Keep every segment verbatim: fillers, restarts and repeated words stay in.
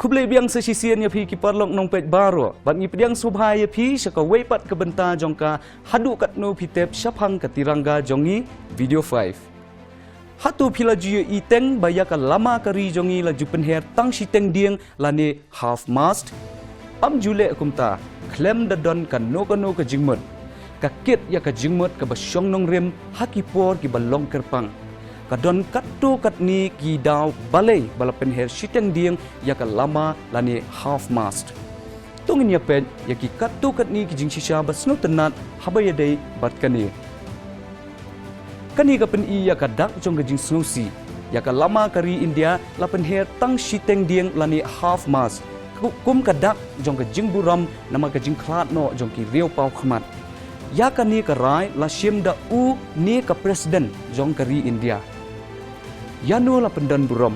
Khublei biang sa shisien ïa phi ki paralok nongpeit baroh, bad ngi pdiang sngewbha ïa phi sha kawei pat ka bynta jong ka Haduh Katno Phi Tip shaphang ka Tiranga jong ngi, video five. Hato phi la ju ïohi teng ba ïa ka lama ka ri jong ngi la ju pynher tang shiteng dieng lane half mast? Ym ju leh kumta, khlem da don kano kano ka jingmut. Ka kit ïa ka jingmut kaba shong nongrim ha ki por kiba long kyrpang. Ka don katto katne ki daw balei ba la pynher shiteng dieng ïa ka lama lane half mast. To ngin ïa peit ïa ki katto katne ki jingshisha ba sngewtynnat haba ïadei bad kane. Kane ka pyni ïa ka dak jong ka jingsngewsih. Ïa ka lama ka ri India la pynher tang shiteng dieng lane half mast, ku-, kum ka dak jong ka jingburom namar ka jingkhlad noh jong ki riewpawkhmat. Ïa kane ka rai la shim da une ka president jong ka ri India. Ïano la pyndon burom?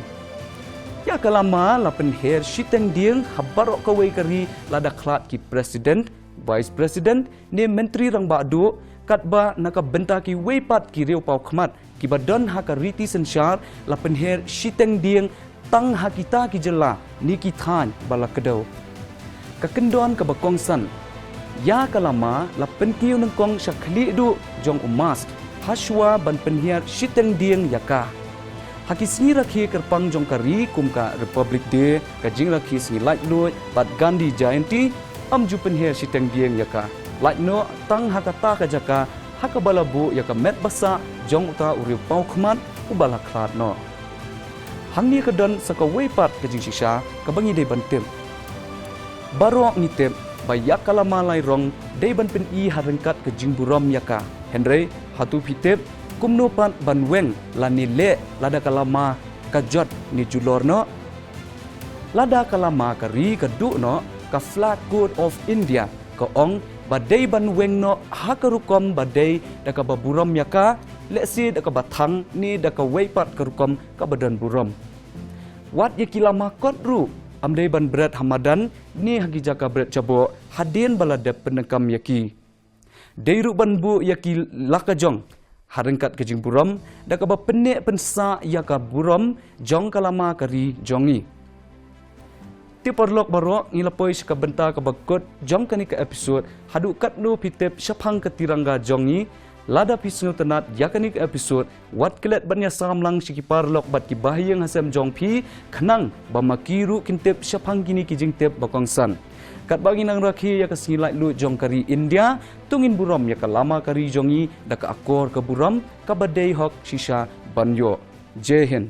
Ïa ka lama la pynher shiteng dieng ha baroh kawei ka ri lada khlad ki president, vice president ne myntri rangbah duh, katba na ka bynta kiwei pat ki riewpawkhmat kiba don ha ka riti synshar la pynher shiteng dieng tang ha kita ki jylla ne ki thaiñ ba la kdew. Ka kyndon kaba kongsan, ïa ka lama la pynkiew nyngkong sha khlieh duh jong u mast, hashwa ban pynher shiteng dieng ïa ka. Ha ki sngi rakhe kyrpang jong ka ri kum ka Republic Day, ka jingrakhe sngi laitluid bad Gandhi Jayanti, ym ju pynher shiteng dieng ïa ka. Lait noh tang ha kata ka jaka ha kaba la buh ïa ka met ba sah jong uta u riewpawkhmat uba la khlad noh. Hangne ka don sa kawei pat ka jingshisha kaba ngi dei ban tip. Baroh ngi tip ba ïa ka lama lai rong dei ban pyni ha ryngkat ka jingburom ïa ka. Hynrei hato phi tip kumno pat ban weng lane leh lada ka lama ka jot ne julor noh? Lada ka lama ka ri ka duh noh, ka Flag Code of India ka ong ba dei ban weng noh ha ka rukom ba dei da kaba burom ïa ka, lehse da kaba thang ne da kawei pat ka rukom kaba don burom. Wat ïa ki lama kot ruh ym dei ban bret ha madan ne ha ki jaka bret jaboh hadien ba la dep pyndonkam ïa ki. Dei ruh ban buh ïa ki la ka jong ha ryngkat ka jingburom da kaba pynneh pynsah ïa ka burom jong ka lama ka ri jong ngi. Te paralok baroh, ngi la poi sha ka bynta kaba kut jong kane ka episode Haduh Katno Phi Tip shaphang ka Tiranga jong ngi. Lada phi sngewtynnat ïa kane ka episode, wat klet ban ïa sam lang sha ki paralok bad ki bahaïing hasem jong phi, khnang ba ma ki ruh kin tip shaphang kine ki jingtip ba kongsan. Katba ngi nang rakhe ïa ka sngi laitluid jong ka ri India, to ngin burom ïa ka lama ka ri jong ngi da ka akor ka burom kaba dei hok shisha ban ïoh. Jai Hind.